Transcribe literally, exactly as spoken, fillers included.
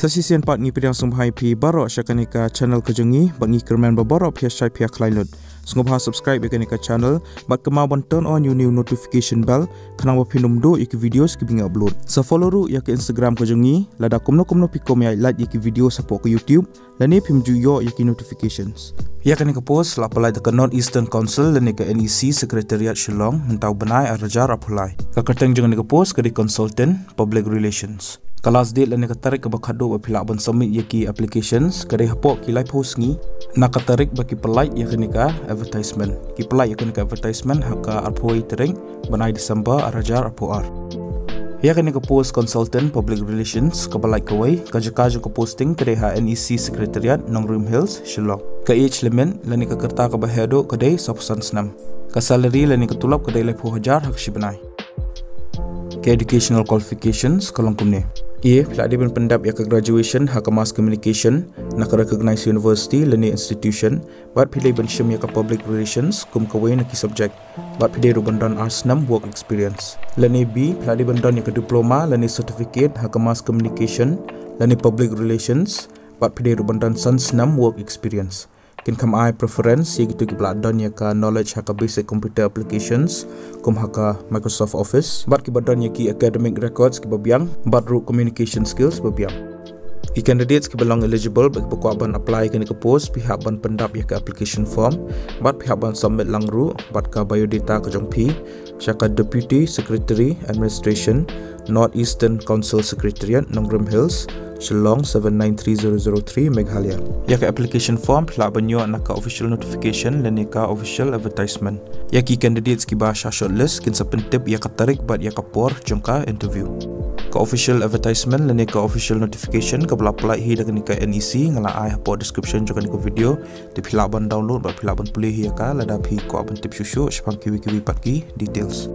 Sa shisien pat ngi pdiang sngewbha ïa phi baroh sha kane ka channel ka jong ngi, bad ngi kyrmen ba baroh phi ïa shai phi ïa khlaiñ lut. Sngewbha subscribe ïa kane ka channel, bad kynmaw ban turn on ïa u new notification bell, khnang ba phin ym duh ïa ki videos kiba ngi upload. Sa follow ruh ïa ka Instagram ka jong ngi, lada kumno kumno phi kwah ban ïa like ïa ki videos hapoh ka YouTube, lane phim ju ïoh ïa ki notifications. Ïa kane ka post la pynlait da ka North Eastern Council lane ka N E C Secretariat Shillong, mynta u bnai ar hajar arphew lai. Ka kyrteng jong kane ka post ka dei Consultant Public Relations. Ka last date lane ka tarik kaba khatduh ba phi lah ban submit ïa ki applications ka dei hapoh ki laiphew sngi na ka tarik ba ki pynlait ïa kane ka advertisement. Ki pynlait ïa kane ka advertisement ha ka arphew tarik bnai December ar hajar arphew ar. Ïa kane ka post Consultant Public Relations kaba lait kawei, ka jaka jong ka posting ka dei ha N E C Secretariat, Nongrim Hills, Shillong. Ka age limit lane ka rta kaba heh duh ka dei sawphew san snem. Ka salary lane ka tulop ka dei laiphew hajar ha ka shi bnai. Ka educational qualifications ka long kumne. A, phi lah dei ban pyndep ïa ka graduation ha ka mass communication na ka recognized university lane institution, bad phi dei ban shim ïa ka public relations kum kawei na ki subject, bad phi dei ruh ban don ar snem work experience. Lane B, phi lah dei ban don ïa ka diploma lane certificate ha ka mass communication lane public relations, bad phi dei ruh ban don san snem work experience. Kin kham ai preference ïa kito kiba lah don ïa ka knowledge ha ka basic computer applications kum ha ka Microsoft Office, bad kiba don ïa ki academic records kiba biang bad ruh communication skills ba biang. Ki candidates kiba long eligible bad kiba kwah ban apply ïa kane ka post, phi hap ban pyndep ïa ka application form, bad phi hap ban submit lang ruh bad ka biodata ka jong phi sha ka Deputy Secretary Administration, North Eastern Council Secretariat, Nongrim Hills, Shillong seven nine three zero zero three, Meghalaya. Ïa ka application form phi lah ban ïoh na ka official notification lane ka official advertisement. Ïa ki candidates kiba sha shortlist kin sa pyntip ïa ka tarik bad ïa ka por jong ka interview. Ka official advertisement lane ka official notification kaba la pynlait hi da kane ka N E C nga la ai hapoh description jong kane ka video. Te phi lah ban download bad phi lah ban pule hi ïa ka lada phi kwah ban tip shuh shuh shaphang kiwei kiwei pat ki details.